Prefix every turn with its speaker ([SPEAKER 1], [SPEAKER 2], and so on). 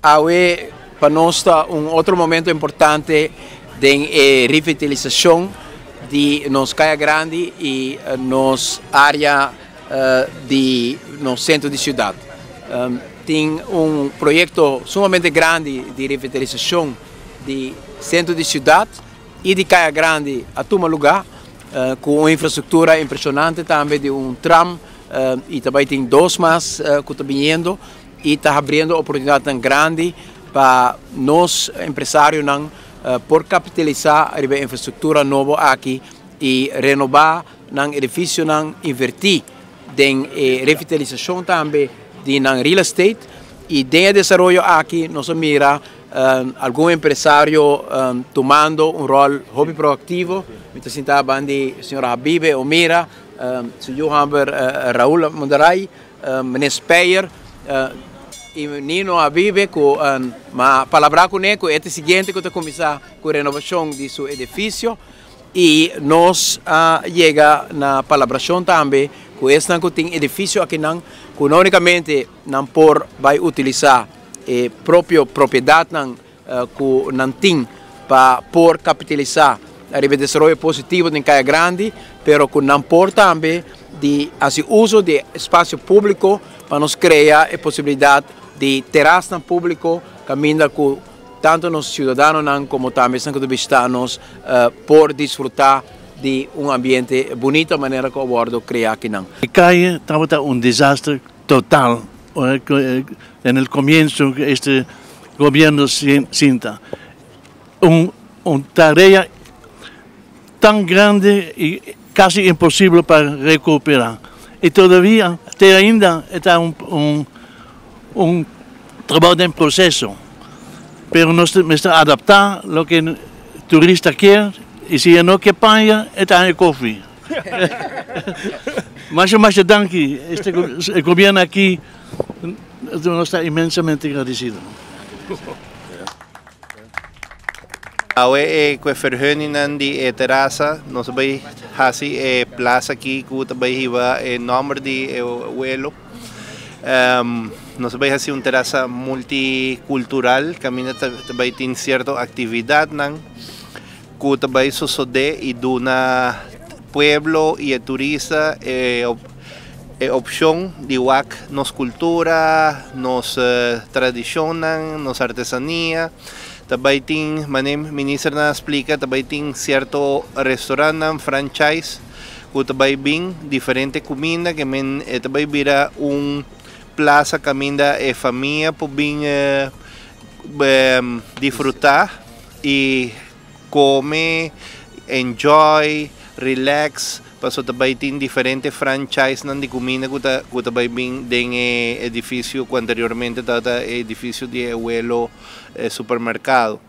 [SPEAKER 1] Awe pa nos ta un otro momento importante den e revitalisacion di nos Caya Grandi y nos area di nos centro di ciudad. Tin un proyecto sumamente grandi di revitalisacion di centro di ciudad y di Caya Grandi a tuma lugar cu un infrastructura impresionante tambe di un tram y ta bay tin dos mas cu ta biniendo. Y ta habriendo oportunidadnan grandi pa nos empresarionan por capitalisa riba e infrastructura nobo aki y renoba nan edificionan, inverti den e revitalisacion tambe di nan real estate. Y den e desaroyo aki nos a mira algun empresario tumando un rol hopi proactivo. Mi ta sinta bandi señora Habibe Omira, su yu homber Raul Mundaray, Meneer Speyer y Nino a bibe cu ma palabra cune cu e ta siguiente cu ta cuminsa cu renovacion di su edificio y nos a yega na palabracion tambe cu esnan cu tin edificio akinan cu no unicamente nan por bay utilisa e propio propiedadnan cu nan tin pa por capitalisa riba e desaroyo positivo den Caya Grandi, pero cu nan por tambe di haci uso di espacio publico pa nos crea e posibilidad di terasnan publico caminda cu tanto nos ciudadanonan como tambe esnan cu ta bishita nos por disfruta di un ambiente bunita manera cu a wordo crea akinan.
[SPEAKER 2] E caye tabata un desaster total en el comienzo que este gobierno sinta. Un un tarea tan grande y casi imposible pa recupera. Y todavia, te ainda e ta un un un trabao den proceso. Pero nos mester adapta loke turista kier y si e no kier paña e ta haña kofi. Masha masha danki este e gobierno aki nos ta inmensamente gradecido.
[SPEAKER 3] Awe e ku e verguningnan di e terasa nos a bai hasi e plaza aki ku ta bai hiba e nomber di e welo. Nos a bai hasi un terasa multikultural kaminda ta bai tin sierto aktividatnan. Ku ta bai sosodé i duna pueblo i e turista e e opshon di wak nos kultura, nos tradishonnan, nos artesania. Ta bai tin, manera ministernan a splika, ta bai tin sierto restorantnan, franchise, ku ta bai bin diferente kuminda ke men e ta bai bira un plasa kaminda e famia por bin disfrutá. Y come, enjoy, relax, paso ta bay tin diferente franchise-nan di cuminda cu ta cu ta bay bin den e edificio cu anteriormente tabata e edificio di e Welo supermercado.